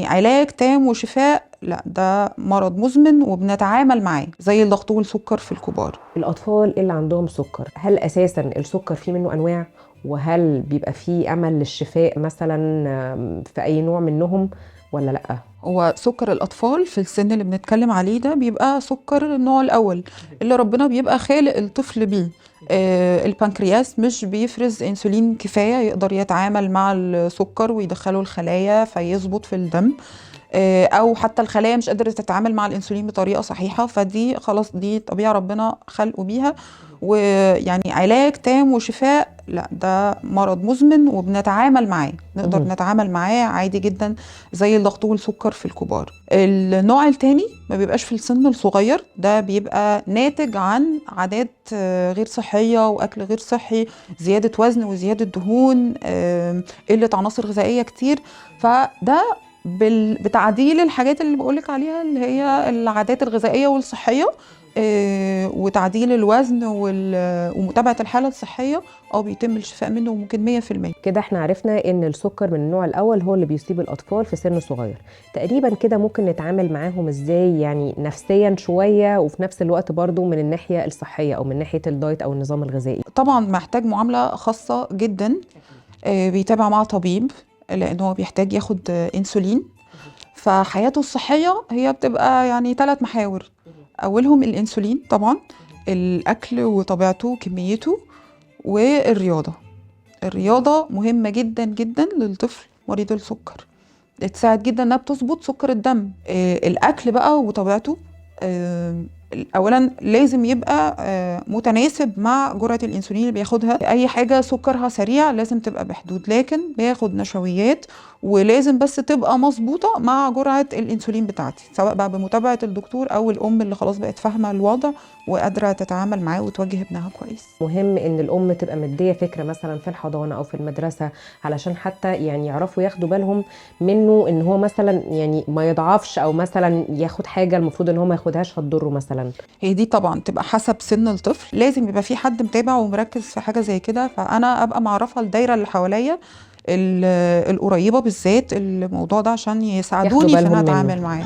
علاج تام وشفاء لا، ده مرض مزمن وبنتعامل معاه زي الضغط والسكر في الكبار. الأطفال اللي عندهم سكر، هل أساسا السكر فيه منه أنواع؟ وهل بيبقى فيه أمل للشفاء مثلا في أي نوع منهم ولا لأ؟ هو سكر الأطفال في السن اللي بنتكلم عليه ده بيبقى سكر النوع الأول اللي ربنا بيبقى خالق الطفل بيه. البنكرياس مش بيفرز أنسولين كفاية يقدر يتعامل مع السكر ويدخله الخلايا فيظبط في الدم، أو حتى الخلايا مش قادرة تتعامل مع الأنسولين بطريقة صحيحة، فدي خلاص دي طبيعة ربنا خلقه بيها. ويعني علاج تام وشفاء لا، ده مرض مزمن وبنتعامل معاه، نقدر نتعامل معاه عادي جدا زي الضغط والسكر في الكبار. النوع التاني ما بيبقاش في السن الصغير، ده بيبقى ناتج عن عادات غير صحية وأكل غير صحي، زيادة وزن وزيادة دهون، قلة عناصر غذائية كتير. فده بتعديل الحاجات اللي بقولك عليها اللي هي العادات الغذائية والصحية، وتعديل الوزن ومتابعة الحالة الصحية، بيتم الشفاء منه ممكن 100%. كده احنا عرفنا ان السكر من النوع الأول هو اللي بيصيب الأطفال في سن صغير. تقريبا كده ممكن نتعامل معاهم ازاي يعني نفسيا شوية، وفي نفس الوقت برضو من الناحية الصحية أو من ناحية الدايت أو النظام الغذائي؟ طبعا محتاج معاملة خاصة جدا، بيتابع مع طبيب لأنه هو بيحتاج ياخد انسولين. فحياته الصحية هي بتبقى 3 محاور، أولهم الإنسولين طبعا، الأكل وطبيعته وكميته، والرياضة. الرياضة مهمة جدا جدا للطفل مريض السكر، تساعد جدا إنها بتظبط سكر الدم. الأكل بقى وطبيعته، أولا لازم يبقى متناسب مع جرعة الإنسولين اللي بياخدها. أي حاجة سكرها سريع لازم تبقى بحدود، لكن بياخد نشويات ولازم بس تبقى مظبوطة مع جرعة الإنسولين بتاعتي، سواء بقى بمتابعة الدكتور أو الأم اللي خلاص بقت فاهمة الوضع وقادرة تتعامل معاه وتوجه ابنها كويس. مهم إن الأم تبقى مدية فكرة مثلا في الحضانة أو في المدرسة، علشان حتى يعرفوا ياخدوا بالهم منه، إن هو مثلا ما يضعفش أو مثلا ياخد حاجة المفروض إن هو ما ياخدهاش هتضره مثلا. هي دي طبعا تبقى حسب سن الطفل، لازم يبقى في حد متابع ومركز في حاجة زي كده، فأنا أبقى معرفة الدايرة اللي حواليا القريبة بالذات الموضوع ده عشان يساعدوني في إن أنا ياخدوا بالهم أتعامل منه. معاه.